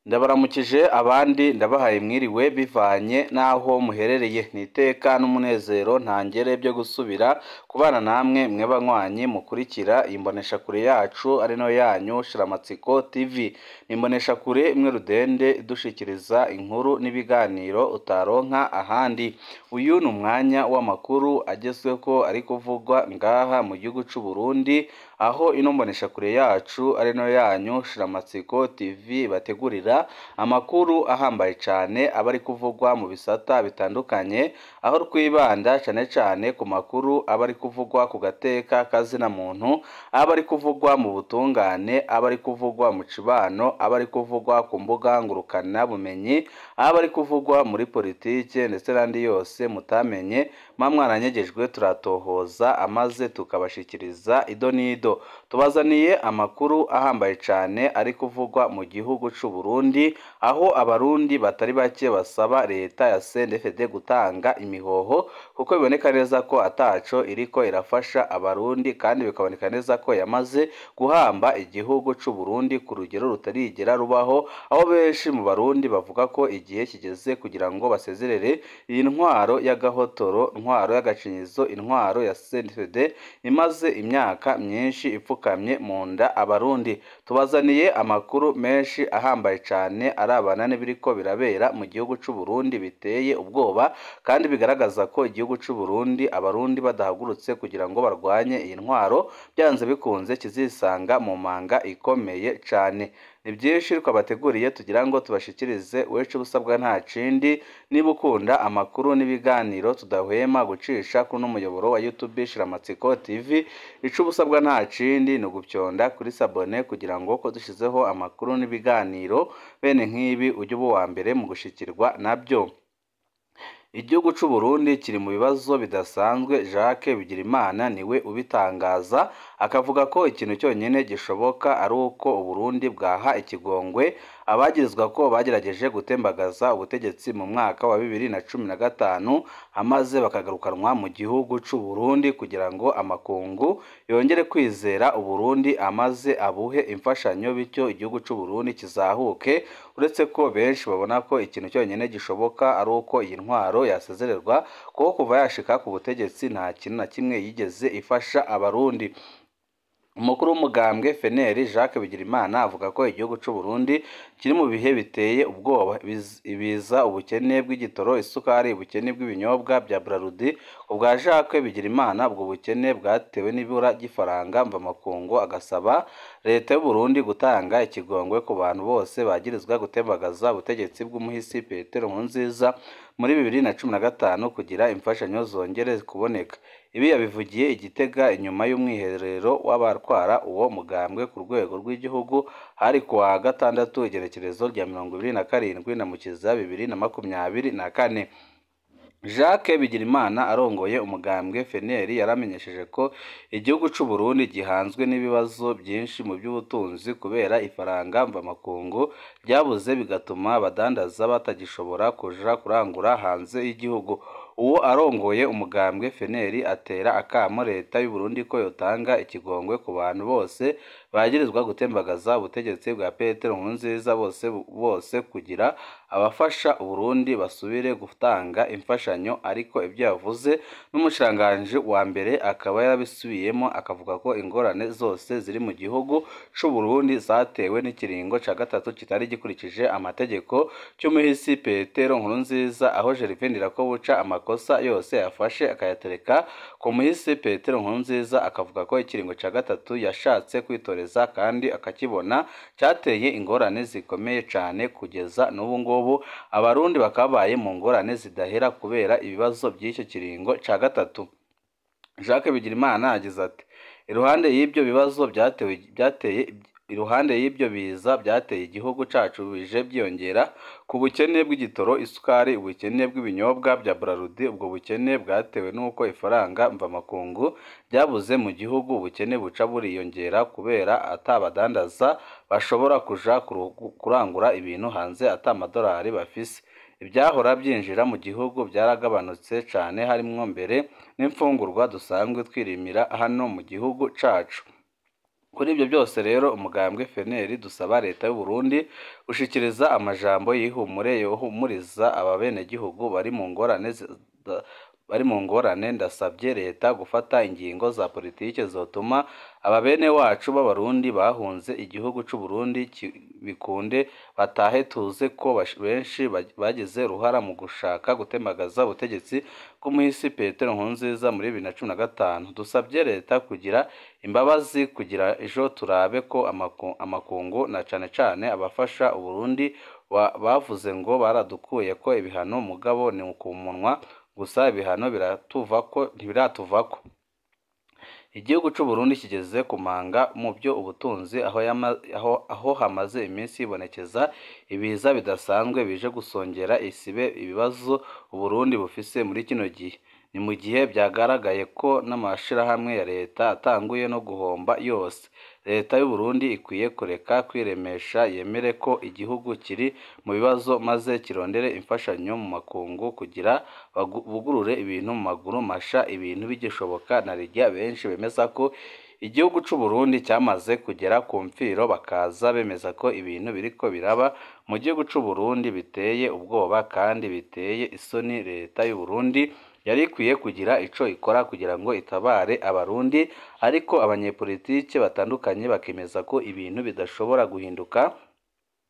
Ndabaramukije abandi ndabahaye mwiriwe bivanye n'aho muherereye. Ni iteka n'umunezero ntangere byo gusubira kubana namwe mwe banywanyi mukurikira iyi mboneshakure yacu ari nayo yanyu Shiramatsiko TV. Ni imboneshakure imwe rudende idushikiriza inkuru n'ibiganiro utaronka ahandi. Uyu ni umwanya w'amakuru agezweho ari kuvugwa ngaha mu gihugu c'u Burundi, aho ino mboneshakure yacu ari nayo yanyu Shiramatsiko TV bategurira amakuru ahambaye cane aba ari kuvugwa mu bisata bitandukanye, aho twibanda cane cane ku makuru aba ari kuvugwa ku gateka kazina muntu, aba ari kuvugwa mu butungane, aba ari kuvugwa mu cibano, aba ari kuvugwa ku mbuga ngurukana bumenyi, aba ari kuvugwa muri politike ndetse n'andi yose mutamenye mwa mwaranyegejwe turatohoza amaze tukabashikiriza ido n'ido. Tubazaniye amakuru ahambaye cane ari kuvugwa mu gihugu c'u Burundi, aho abarundi batari bake basaba leta ya CNDD-FDD gutanga imihoho kuko biboneka neza ko ataco iriko irafasha abarundi, kandi bikaboneka neza ko yamaze guhamba igihugu c'u Burundi ku rugero rutarigera rubaho, aho benshi mu barundi bavuga ko igihe kigeze kugira ngo basezerere iyi ntwaro y'agahotoro, intwaro y'agacinyizo, intwaro ya CNDD-FDD imaze imyaka myinshi ipfukamye mu nda abarundi. Tubazaniye amakuru menshi ahambaye cane arabana n'ibiriko birabera mu gihugu c'u Burundi biteye ubwoba, kandi bigaragaza ko igihugu c'u Burundi abarundi badahagurutse kugira ngo barwanye iyi ntwaro, byanze bikunze kizisanga mu manga ikomeye cane. Ni byinshi twabateguriye tugira ngo tubashikirize, wecu ubusabwa nta kindi, niba ukunda amakuru n'ibiganiro tudahwema gucisha kuri uno muyoboro wa YouTube Shiramatsiko TV, ico ubusabwa nta kindi ni ugupyonda kuri sabone kugira ngo ko dushizeho amakuru n'ibiganiro bene nk'ibi ujye uba uwa mbere mu gushikirwa nabyo. Igihugu c'u Burundi kiri mu bibazo bidasanzwe, Jacques Bigirimana niwe ubitangaza, akavuga ko ikintu cyonyine gishoboka ari uko Uburundi bwaha ikigongwe abagirizwa ko bagerageje gutembagaza ubutegetsi mu mwaka wa 2015, amaze bakagarukanwa mu gihugu c'u Burundi kugira ngo amakungu yongere kwizera Uburundi amaze abuhe imfashanyo, bityo igihugu c'u Burundi kizahuke. Uretse ko benshi babona ko ikintu cyonyine gishoboka ari uko iyi ntwaro yasezererwa, kuko kuva yashika ku butegetsi nta kintu na kimwe yigeze ifasha abarundi. Umukuru w'umugambwe FNL Jacques Bigirimana avuga ko igihugu c'u Burundi kiri mu bihe biteye ubwoba, ibiza, ubukene bw'igitoro, isukari, ubukene bw'ibinyobwa bya Braludi. Ubwa Jacques Bigirimana ubwo bukene bwatewe n'ibura ry'ifaranga mvamakungu, agasaba leta y'u Burundi gutanga ikigongwe ku bantu bose bagirizwa gutembagaza ubutegetsi bw'umuhisi Petero Nkurunziza muri 2015 kugira imfashanyo zongere kuboneka. Ibi yabivugiye i Gitega inyuma y'umwiherero w'abatwara uwo mugambwe ku rwego rw'igihugu, hari kuwa gatandatu igenekerezo rya 27 Ndamukiza 2024. Jacques Bigirimana arongoye umugambwe FNL yaramenyesheje ko igihugu c'u Burundi gihanzwe n'ibibazo byinshi mu by'ubutunzi kubera ifaranga mvamakungu ryabuze, bigatuma abadandaza batagishobora kuja kurangura hanze y'igihugu. Uwo arongoye umugambwe FNL atera akamo leta y'u Burundi ko yotanga ikigongwe ku bantu bose bagirizwa gutembagaza ubutegetsi bwa Petero Nkurunziza bose kugira abafasha Uburundi basubire gutanga imfashanyo. Ariko ibyo yavuze n'umushikiranganji wa mbere akaba yarabisubiyemo, akavuga ko ingorane zose ziri mu gihugu c'u Burundi zatewe n'ikiringo ca gatatu kitari gikurikije amategeko cy'umuhisi Petero Nkurunziza, aho Gervais Ndirakobuca amakosa yose yafashe akayatereka ku muhisi Petero Nkurunziza, akavuga ko ikiringo ca gatatu yashatse kwitoreza kandi akakibona cyateye ingorane zikomeye cane, kugeza n'ubu ngubu abarundi bakabaye mu ngorane zidahera kubera ibibazo by'icyo kiringo ca gatatu. Jacques Bigirimana yagize ati: iruhande y'ibyo bibazo byateye iruhande y'ibyo biza byateye igihugu cacu bije byiyongera ku bukene bw'igitoro, isukari, ubukene bw'ibinyobwa bya Braludi. Ubwo bukene bwatewe n'uko ifaranga mvamakungu ryabuze mu gihugu, ubukene buca buriyongera kubera atabadandaza bashobora kuja kurangura ibintu hanze ata amadolari bafise. Ibyahora byinjira mu gihugu byaragabanutse cane, harimwo mbere n'imfungurwa dusanzwe twirimira hano mu gihugu cacu. Kuri ibyo byose rero umugambwe FNL dusaba leta y'u Burundi gushikiriza amajambo yihumure yohumuriza aba benegihugu bari mu ngorane bari mu ngorane. Ndasabye leta gufata ingingo za politike zotuma aba bene wacu b'abarundi bahunze igihugu c'u Burundi bikunde batahe. Tuze ko benshi bagize uruhara mu gushaka gutemagaza ubutegetsi bw'umuhisi Petero Nkurunziza muri 2015. Dusabye leta kugira imbabazi kugira ejo turabe ko amakungu na cane cane abafasha Uburundi bavuze ngo baradukuye ko ibihano, mugabo ni ku munwa gusa, ibihano biratuvako ntibiratuvako. Igihugu c'u Burundi kigeze ku manga mu byo ubutunzi, aho hamaze iminsi hibonekeza ibiza bidasanzwe bije gusongera isibe ibibazo Uburundi bufise muri kino gihe. Ni mu gihe byagaragaye ko n'amashirahamwe ya leta atanguye no guhomba yose. Leta y'u Burundi ikwiye kureka kwiremesha, yemere ko igihugu kiri mu bibazo maze kirondere imfashanyo mu makungu kugira bugurure ibintu mu maguru masha, ibintu bigishoboka. Na rirya benshi bemeza ko igihugu c'u Burundi cyamaze kugera ku mfiro, bakaza bemeza ko ibintu biriko biraba mu gihugu c'u Burundi biteye ubwoba kandi biteye isoni. Leta y'u Burundi yari ikwiye kugira ico ikora kugira ngo itabare abarundi, ariko abanyepolitike batandukanye bakemeza ko ibintu bidashobora guhinduka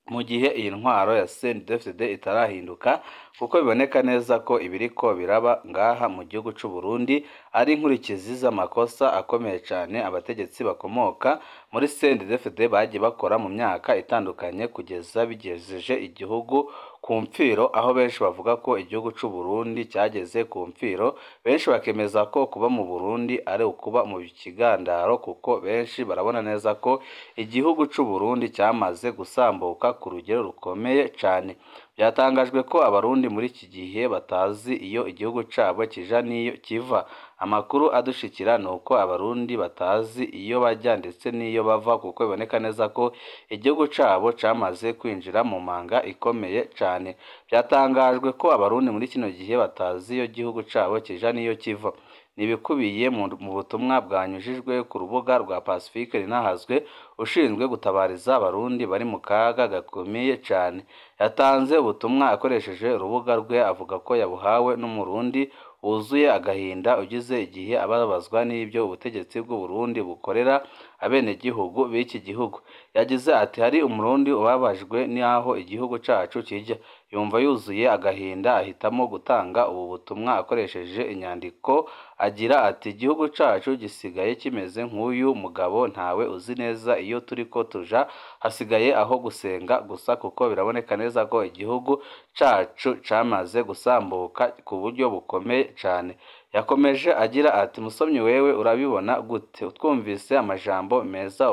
mu gihe iyi ntwaro ya CNDD-FDD itarahinduka, kuko biboneka neza ko ibiriko biraba ngaha mu gihugu c'u Burundi ari inkurikizi z'amakosa akomeye cane abategetsi bakomoka muri CNDD-FDD bagiye bakora mu myaka itandukanye kugeza bigejeje igihugu ku mfiro, aho benshi bavuga ko igihugu c'u Burundi cyageze ku mfiro. Benshi bakemeza ko kuba mu Burundi ari ukuba mu kigandaro, kuko benshi barabona neza ko igihugu c'u Burundi cyamaze gusambuka ku rugero rukomeye cane. Byatangajwe ko abarundi muri iki gihe batazi iyo igihugu cabo kija n'iyo kiva. Amakuru adushikira ni uko abarundi batazi iyo bajya ndetse n'iyo bava, kuko biboneka neza ko igihugu cabo camaze kwinjira mu manga ikomeye cane. Byatangajwe ko abarundi muri kino gihe batazi iyo igihugu cabo kija n'iyo kiva. Ni ibikubiye mu butumwa bwanyujijwe ku rubuga rwa Pacifique Rinahazwe ushinzwe gutabariza abarundi bari mu kaga gakomeye cane. Yatanze ubutumwa akoresheje urubuga rwe, avuga ko yabuhawe n'umurundi wuzuye agahinda ugize igihe ababazwa n'ibyo ubutegetsi bw'u Burundi bukorera abenegihugu b'iki gihugu. Yagize ati: hari umurundi ubabajwe n'aho igihugu cacu kijya, yumva yuzuye agahinda, ahitamo gutanga ubu butumwa akoresheje inyandiko agira ati: igihugu cacu gisigaye kimeze nk'uyu mugabo, ntawe uzi neza iyo turiko tuja, hasigaye aho gusenga gusa, kuko biraboneka neza ko igihugu cacu camaze gusambuka ku buryo bukomeye cane. Yakomeje agira ati: musomyi wewe urabibona gute? Twumvise amajambo meza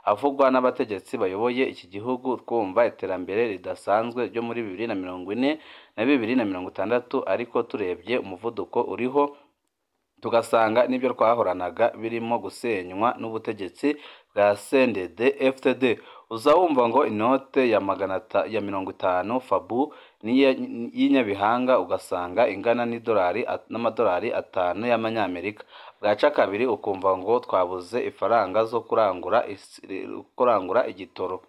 avugwa n'abategetsi bayoboye iki gihugu, twumva iterambere ridasanzwe ryo muri 2040 na 2060, ariko turebye umuvuduko uriho tugasanga n'ibyo twahoranaga birimo gusenywa n'ubutegetsi bwa CNDD-FDD. Uza wumva ngo inote ya 50 fabu y'inyabihanga ugasanga ingana n'idolari n'amadolari 5 y'amanyamerika. Bwaca kabiri ukumva ngo twabuze ifaranga zo kurangura igitoro.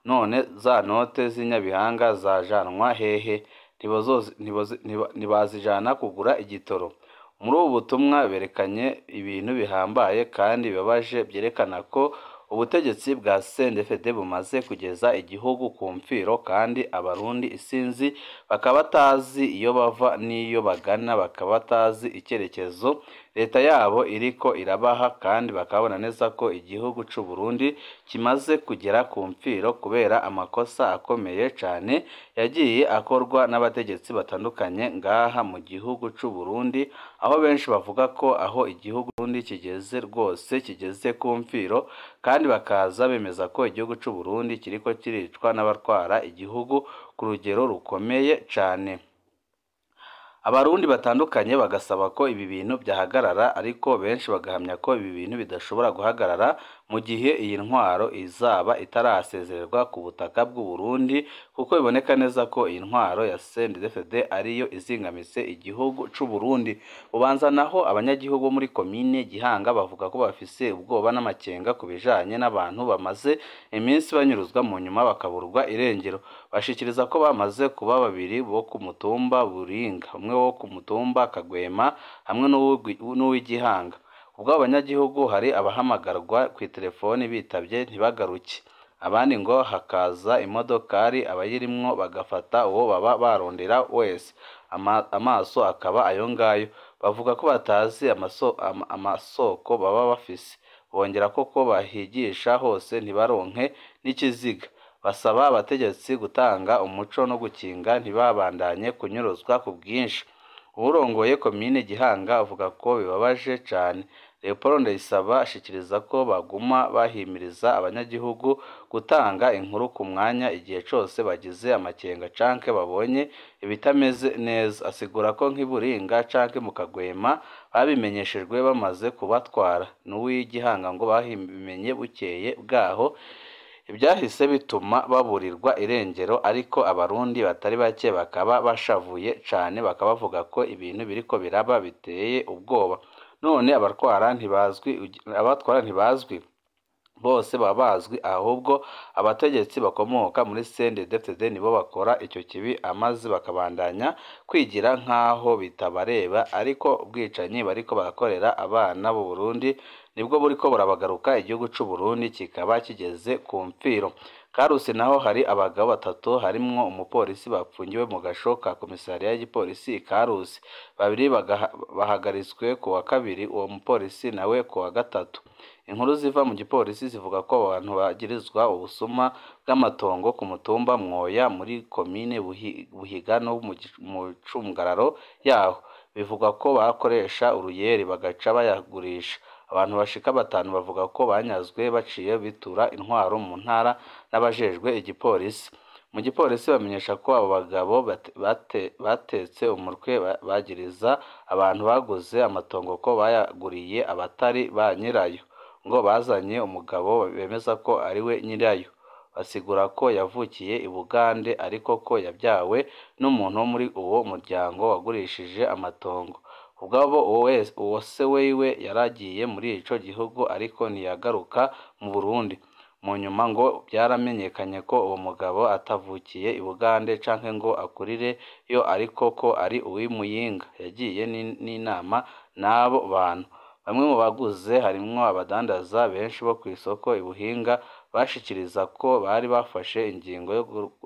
None za note z'inyabihanga zajanwa hehe? Ntibazijana kugura igitoro. Muri ubu butumwa berekanye ibintu bihambaye kandi bibabaje byerekana ko ubutegetsi bwa CNDD-FDD bumaze kugeza igihugu ku mfiro, kandi abarundi isinzi bakaba batazi iyo bava n'iyo bagana, bakaba batazi icyerekezo leta yabo iriko irabaha, kandi bakabona neza ko igihugu c'u Burundi kimaze kugera ku mfiro kubera amakosa akomeye cane yagiye akorwa n'abategetsi batandukanye ngaha mu gihugu c'u Burundi, aho benshi bavuga ko aho igihugu Burundi kigeze rwose kigeze ku mfiro, kandi bakaza bemeza ko igihugu c'u Burundi kiriko kiricwa n'abatwara igihugu ku rugero rukomeye cane. Abarundi batandukanye bagasaba ko ibi bintu byahagarara, ariko benshi bagahamya ko ibi bintu bidashobora guhagarara mu gihe iyi ntwaro izaba itarasezererwa ku butaka bw'u Burundi, kuko biboneka neza ko iyi ntwaro ya CNDD-FDD ariyo izingamitse igihugu c'u Burundi. Bubanza naho abanyagihugu bo muri komine Gihanga bavuga ko bafise ubwoba n'amakenga ku bijanye n'abantu bamaze iminsi banyuruzwa mu nyuma bakaburwa irengero. Bashikiriza ko bamaze kuba babiri bo ku mutumba Buringa, umwe wo ku mutumba Kagwema hamwe n'uw'Igihanga. Ubwo abanyagihugu hari abahamagarwa kw'iterefoni bitavye ntibagaruke, abandi ngo hakaza imodokari abayirimwo bagafata uwo baba barondera wese, amaso akaba ayo ngayo. Bavuga ko batazi amasoko baba bafise, bongera ko bahigisha hose ntibaronke n'ikiziga. Basaba abategetsi gutanga umuco no gukinga ntibabandanye kunyuruzwa ku bwinshi. Uwurongoye komine Gihanga avuga ko bibabaje cane. Leopold Ndayisaba ashikiriza ko baguma bahimiriza abanyagihugu gutanga inkuru ku mwanya igihe cose bagize amakenga canke babonye ibitameze neza. Asigura ko nk'i Buringa canke mu Kagwema babimenyeshejwe bamaze kubatwara, n'uw'Igihanga ngo babimenye bukeye bwaho. Ivyahise bituma baburirwa irengero, ariko abarundi batari bake bakaba bashavuye cane, bakaba bavuga ko ibintu biriko biraba biteye ubwoba. None abatwara ntibazwi bose baba bazwi, ahubwo abategetsi bakomoka muri CNDD-FDD nibo bakora ico kibi, amaze bakabandanya kwigira nk'aho bitabareba. Ariko ubwicanyi bariko barakorera abana b'u Burundi nibwo buriko burabagaruka, igihugu c'u Burundi kikaba kigeze ku mfiro. Karusi naho hari abagabo batatu harimwo umupolisi bapfungiwe mu gasho ka komisariya y'igipolisi i Karusi, babiri bahagaritswe ku wa kabiri, uwo mupolisi nawe ku wa gatatu. Inkuru ziva mu gipolisi zivuga ko abo bantu bagirizwa ubusuma bw'amatongo ku mutumba Mwoya muri komine Buhiga no mu cungararo yaho. Bivugwa ko bakoresha uruyeri bagaca bayagurisha. Abantu bashika batanu bavuga ko banyazwe baciye bitura intwaro mu ntara n'abajejwe igipolisi. Mu gipolisi bamenyesha ko abo bagabo batetse umutwe bagiriza abantu baguze amatongo ko bayaguriye abatari ba nyirayo, ngo bazanye umugabo bemeza ko ariwe nyirayo. Basigura ko yavukiye i Bugande ariko ko yabyawe n'umuntu wo muri uwo muryango wagurishije amatongo. Ubwabo uwo se wiwe yaragiye muri ico gihugu ariko ntiyagaruka mu Burundi. Mu nyuma ngo byaramenyekanye ko uwo mugabo atavukiye i Bugande canke ngo akurire yo, ariko ko ari uw'i Muyinga. Yagiye n'inama n'abo bantu. Bamwe mu baguze harimwo abadandaza benshi bo kw'isoko i Buhinga bashikiriza ko bari bafashe ingingo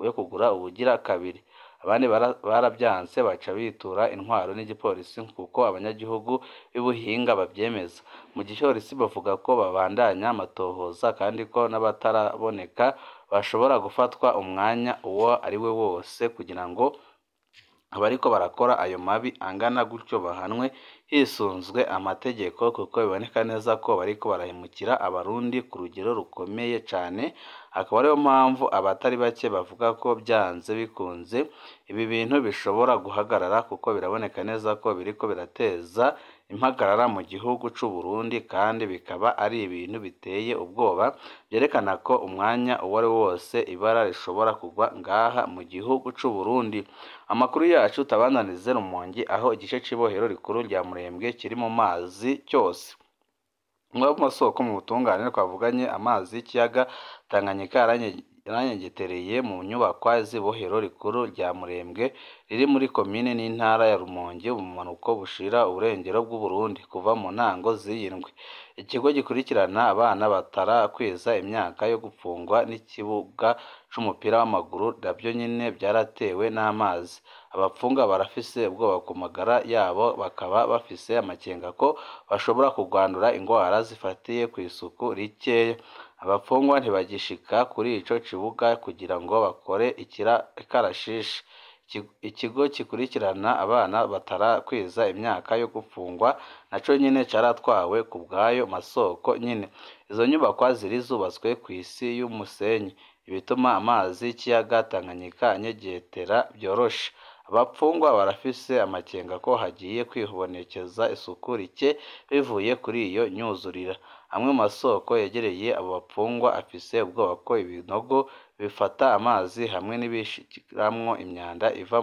yo kugura ubugira kabiri. Abandi barabyanse baca bitura intwaro n'igipolisi kuko abanyagihugu b'i Buhinga bavyemeza. Mu gipolisi bavuga ko babandanya amatohoza kandi ko n'abataraboneka bashobora gufatwa umwanya uwo ari we wose kugira ngo abariko barakora ayo mabi angana gutyo bahanwe hisunzwe amategeko, kuko biboneka neza ko bariko barahemukira abarundi ku rugero rukomeye cane. Akaba ariyo mpamvu abatari bake bavuga ko byanze bikunze ibi bintu bishobora guhagarara, kuko biraboneka neza ko biriko birateza impagarara mu gihugu c'u Burundi, kandi bikaba ari ibintu biteye ubwoba vyerekana ko umwanya uwo ari wo wose ibara rishobora kugwa ngaha mu gihugu c'u Burundi. Amakuru yacu tabananize Rumonge, aho igice c'ibohero rikuru rya Murembwe kiri mu mazi cyose. Mu masoko mu butungane twavuganye, amazi y'ikiyaga Tanganyika yaranyengetereye mu nyubakwa z'ibohero rikuru rya Murembwe riri muri komine n'intara ya Rumonge, ubumanuko bushira uburengero bw'u Burundi kuva mu ntango z'iyi ndwi. Ikigo gikurikirana abana batarakwiza imyaka yo gupfungwa n'ikibuga c'umupira w'amaguru navyo nyene vyaratewe n'amazi. Abapfunga barafise ubwoba ku magara yabo, bakaba bafise amakenga ko bashobora kugwandura ingwara zifatiye kw'isuku rikeya. Abapfungwa ntibagishika kuri ico kibuga kugira ngo bakore ikarashishi. Ikigo gikurikirana abana batarakwiza imyaka yo gupfungwa naco nyene caratwawe ku bw'ayo masoko nyene. Izo nyubakwa ziri zubatswe kw'isi y'umusenyi, ibituma amazi y'ikiyaga Tanganyika anyegetera vyoroshe. Abapfungwa barafise amakenga ko hagiye kwibonekeza isuku rike bivuye kuri iyo nyuzurira. Amwe mu masoko yegereye abo bapfungwa afise ubwoba ko ibinogo bifata amazi hamwe n'ibishikiramwo imyanda iva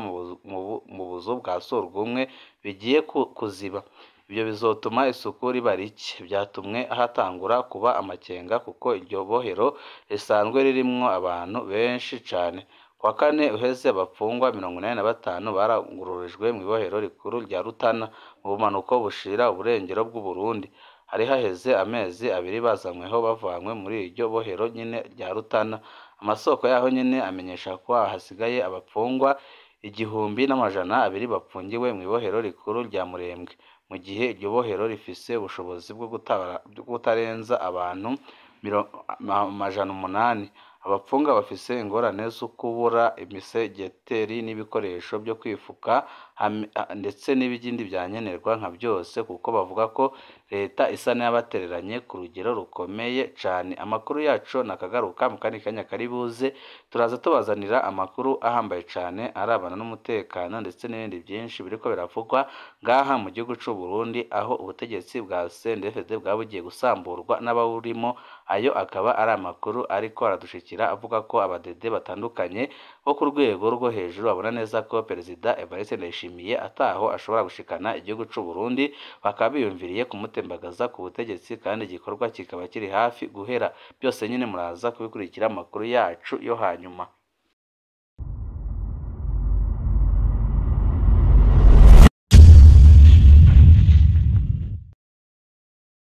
mu buzu bwa surwumwe bigiye kuziba. Ivyo bizotuma isuku riba rike. Vyatumwe hatangura kuba amakenga kuko iryo bohero risanzwe ririmwo abantu benshi cane. Kuwa kane uheze, abapfungwa 85 barangururijwe mw'ibohero rikuru rya Rutana, mu bumanuko bushira uburengero bw'Uburundi. Hari haheze amezi 2 bazanyweho bavanywe muri iryo bohero nyene rya Rutana. Amasoko yaho nyene amenyesha ko hasigaye abapfungwa 1200 bapfungiwe mw'ibohero rikuru rya Murembwe, mu gihe iryo bohero rifise ubushobozi bwo kutarenza abantu 800. Abapfunga bafise ingorane zo kubura imisegeteri n'ibikoresho vyo kwifuka ndetse n'ibindi vyankenerwa nka vyose, kuko bavuga ko leta isa n'ayabatereranye ku rugero rukomeye cane. Amakuru yacu nakagaruka mu kandi kanya kari buze, turaza tubazanira amakuru ahambaye cane arabana n'umutekano ndetse n'ibindi vyinshi biriko biravugwa ngaha mu gihugu c'u Burundi, aho ubutegetsi bwa CNDD-FDD bwaba bugiye gusamburwa n'abawurimo. Ayo akaba ari amakuru ariko aradushikira avuga ko abadede batandukanye bo ku rwego rwo hejuru babona neza ko Perezida Evariste Ndayishimiye ataho ashobora gushikana igihugu c'u Burundi, bakaba biyumviriye kumutembagaza ku butegetsi, kandi igikorwa kikaba kiri hafi guhera. Byose nyine muraza kubikurikira amakuru yacu yo hanyuma.